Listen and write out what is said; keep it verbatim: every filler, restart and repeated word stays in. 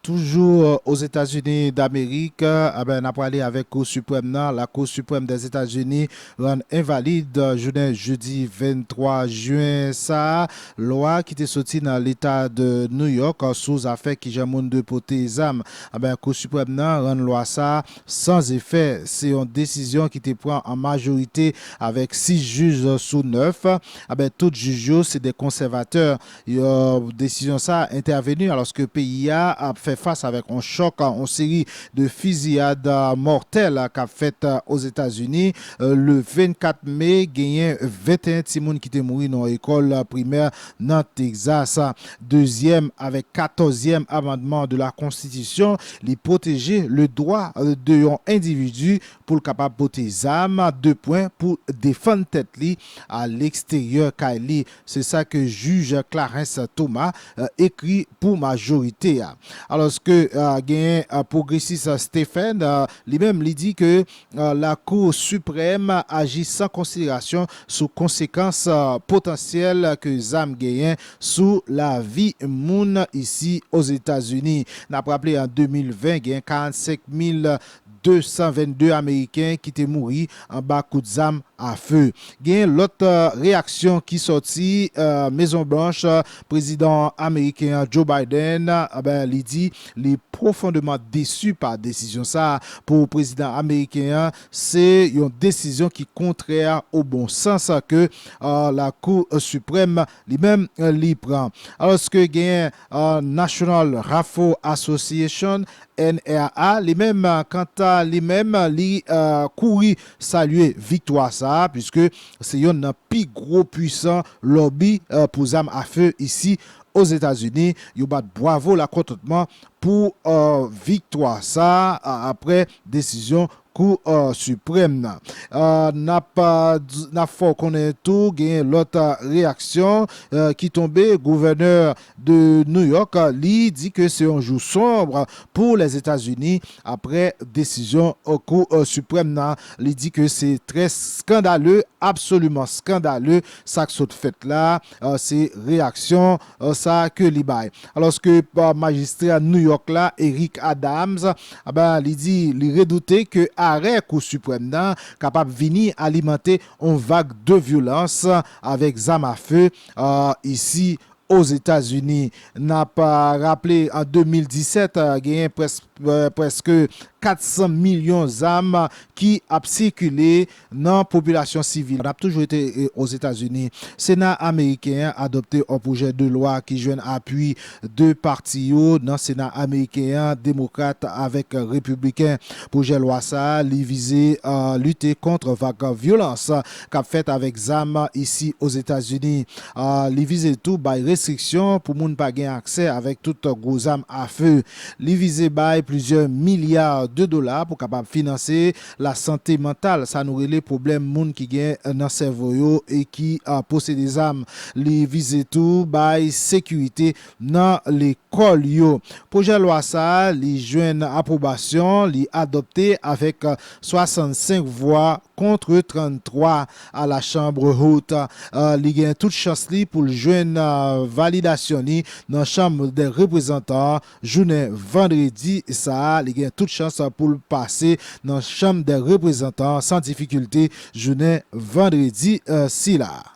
Toujou, euh, Ozetazini Damerik, euh, a ben, n ap prale avèk Kou Siprèm nan. Lakou Siprèm dèzetazini rann envalid, euh, jounen jedi venntwa jen sa a, lwa ki te soti nan Leta de New York, euh, sou zafè kijan moun dwe pote zam. A ben, Kou Siprèm nan rann lwa sa a san efè. Se yon desizyon ki te pran an majorite avèk sis jij sou nèf. A ben, tout jij yo se de konsèvatè. Yo, desizyon sa a entèveni alòske peyi a ap fè fas avèk yon chòk, yon seri de fiziyad, euh, mòtèl k ap fèt, euh, Ozetazini. Euh, le vennkat me, genyen venteyen timoun ki te mouri nan yon ekòl, euh, primè nan Texas. Dezyèm avèk katòzyèm amandman de la Konstitisyon, li pwoteje le dwa, euh, de yon endividi pou l kapab pote zam, de pwen pou defann tèt li a leksteryè kay li. Se sa ke jij Clarence Thomas, euh, ekri pou majorite a. Alòske, euh, genyen, euh, pwogresis, euh, Stephen, euh, li menm, li di ke, euh, Lakou Siprèm aji san konsiderasyon sou konsekans, euh, potansyèl ke zam genyen sou lavi moun isi Ozetazini. N ap raple, an de mil ven, gen karannsenk mil de san vennde Ameriken ki te mouri anba kout zam a fe. Gen lòt, euh, reyaksyon ki sòti, euh, Mezon Blanch, euh, prezidan ameriken an, Joe Biden, euh, ben, li di li pwofondeman desi pa desizyon sa a. Pou prezidan ameriken an, se yon desizyon ki kontrè o bon sans ke, euh, Lakou Siprèm li menm, euh, li pran. Alòske gen, euh, National Rifle Association, N R A, li menm, euh, kanta li menm, li, euh, kouri salye viktwa sa a, piske se yonn nan pi gwo pwisan lòbi, euh, pou zam a fe isi Ozetazini. Yo bat bwavo lakontantman pou, euh, viktwa sa a, a, apre desizyon Kou, euh, Siprèm nan. Euh, n ap, euh, d-, n ap fè w konnen tou, genyen lòt, euh, reyaksyon, euh, ki tonbe. Gouvènè de New York, euh, li di ke se yon jou sonb pou Lèzetazini apre desizyon, euh, Kou, euh, Siprèm nan. Li di ke se trè skandale, absoliman skandale, sa k sot fèt la, euh, se reyaksyon, euh, sa ke li bay. Alòske, euh, majistra New York la, Eric Adams, a ben, li di li redoute ke arè Kou Siprèm nan kapab vini alimante yon vag de vyolans avèk zam a fe, euh, isi Ozetazini. N ap, euh, raple, an de mil disèt, euh, genyen près-, euh, prèske kat san milyon zam ki ap sikile nan popilasyon sivil. N ap toujou rete, e, Ozetazini. Sena ameriken an adopte yon pwojè de lwa ki jwenn apui de pati yo nan Sena ameriken an, Demokrat avèk Repibliken. Pwojè lwa sa a, li vize, a, lite kont vag vyolans k ap fèt avèk zam isi Ozetazini. A, li vize tou bay restriksyon pou moun pa gen aksè avèk tout gwo zam a fe. Li vize bay plizyè milya de dola pou kapab finanse lasante mantal, sa nou rele pwoblèm moun ki gen nan sèvo yo e ki, a, posede zam. Li vize tou bay sekirite nan lekòl yo. Pwojè lwa sa a, li jwenn apwobasyon, li adopte avèk, a, swasannsenk vwa contre trannntwa à la Chambre Haute. Euh, li gen tout chans li pou l jwenn, euh, validasyon li nan Chanm dè Reprezantan jounen vandredi sa a. Li gen tout chans pou l pase nan Chanm dè Reprezantan san difikilte jounen vandredi, euh, sila.